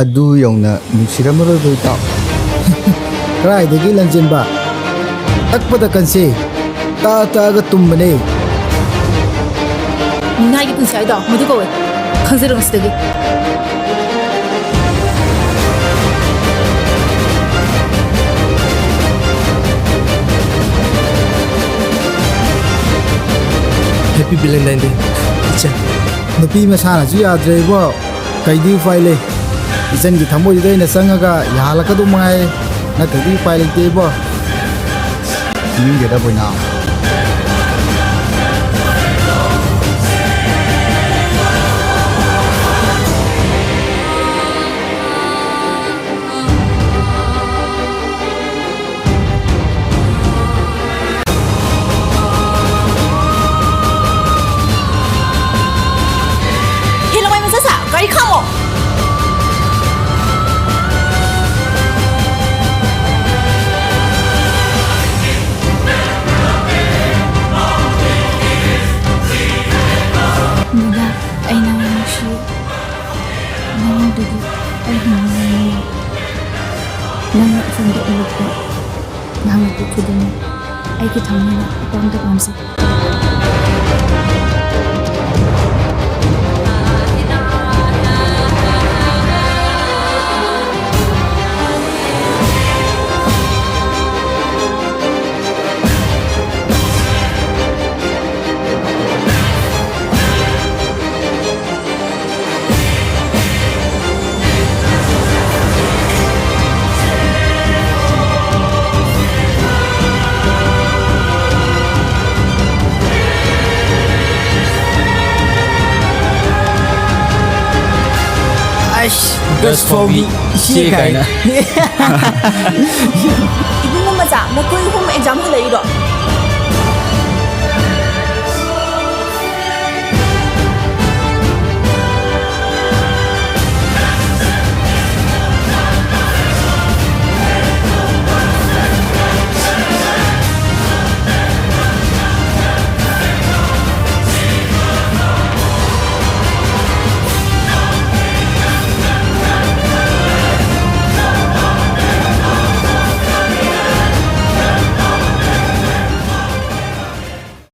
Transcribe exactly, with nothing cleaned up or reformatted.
ꯑꯗꯨ ꯌꯧꯅ ꯅꯨꯡꯁꯤꯔꯝꯃꯔꯣꯏꯕ, ꯏꯇꯥꯎ꯫ ꯀꯗꯥꯏꯗꯒꯤ ꯂꯪꯖꯦꯟꯕ? ꯇꯛꯄꯗ ꯀꯟꯁꯤ, ꯇꯛꯑ ꯇꯛꯑꯒ ꯇꯨꯝꯕꯅꯦ꯫ ꯃꯤꯅꯥꯏꯒꯤ ꯄꯨꯟꯁꯤ ꯍꯥꯏꯗꯣ ꯃꯗꯨ ꯀꯧꯋꯦ꯫ ꯈꯪꯖꯔꯣ ꯉꯁꯤꯗꯒꯤ꯫ Happy Valentine Day, ꯏꯆꯟ꯫ ꯅꯨꯄꯤ ꯃꯁꯥꯅꯁꯨ ꯌꯥꯗ꯭ꯔꯦ ꯏꯕꯣ꯫ ꯀꯩꯗꯤ ꯎꯄꯥꯏ ꯂꯩ? ꯏꯆꯟꯒꯤ ꯊꯃꯣꯏꯗꯨꯗ ꯑꯩꯅ ꯆꯪꯉꯒ ꯌꯥꯍꯜꯂꯛꯀꯗꯧ ꯃꯉꯥꯏ, ꯅꯠꯇ꯭ꯔꯗꯤ ꯎꯄꯥꯏ ꯂꯩꯇꯦ ꯏꯕꯣ꯫ ꯐꯨꯅꯤꯡꯗꯦꯗ ꯕꯣꯏꯅꯥ꯫ ꯍꯦ ꯂꯋꯥꯏ ꯃꯆꯥꯁꯥ, ꯒꯥꯔꯤ ꯈꯥꯝꯃꯣ꯫ ꯗꯥꯗꯥ, ꯑꯩ ꯅꯪ ꯅꯨꯡꯁꯤ꯫ ꯅꯉꯣꯟꯗꯒꯤ ꯑꯩ ꯍꯦꯟꯅ ꯅꯪ ꯅꯨꯡꯁꯤ꯫ ꯅꯪꯅ ꯑꯁꯣꯝꯗ ꯎꯠꯂꯛꯄ ꯅꯍꯥꯛꯅ ꯄꯤꯈꯤꯗꯨꯅ ꯑꯩꯒꯤ ꯊꯃꯣꯏꯅ ꯑꯄꯥꯝꯕ ꯄꯥꯝꯖꯩ꯫ ꯑꯁ, ꯒꯁ ꯐꯥꯎꯕꯤ ꯏꯆꯦ ꯀꯥꯏꯅ꯫ ꯏꯕꯨꯡꯉꯣ ꯃꯆꯥ, ꯅꯈꯣꯏ ꯑꯍꯨꯝ ꯑꯦꯛꯖꯥꯝ ꯍꯜꯂꯛꯏꯔꯣ?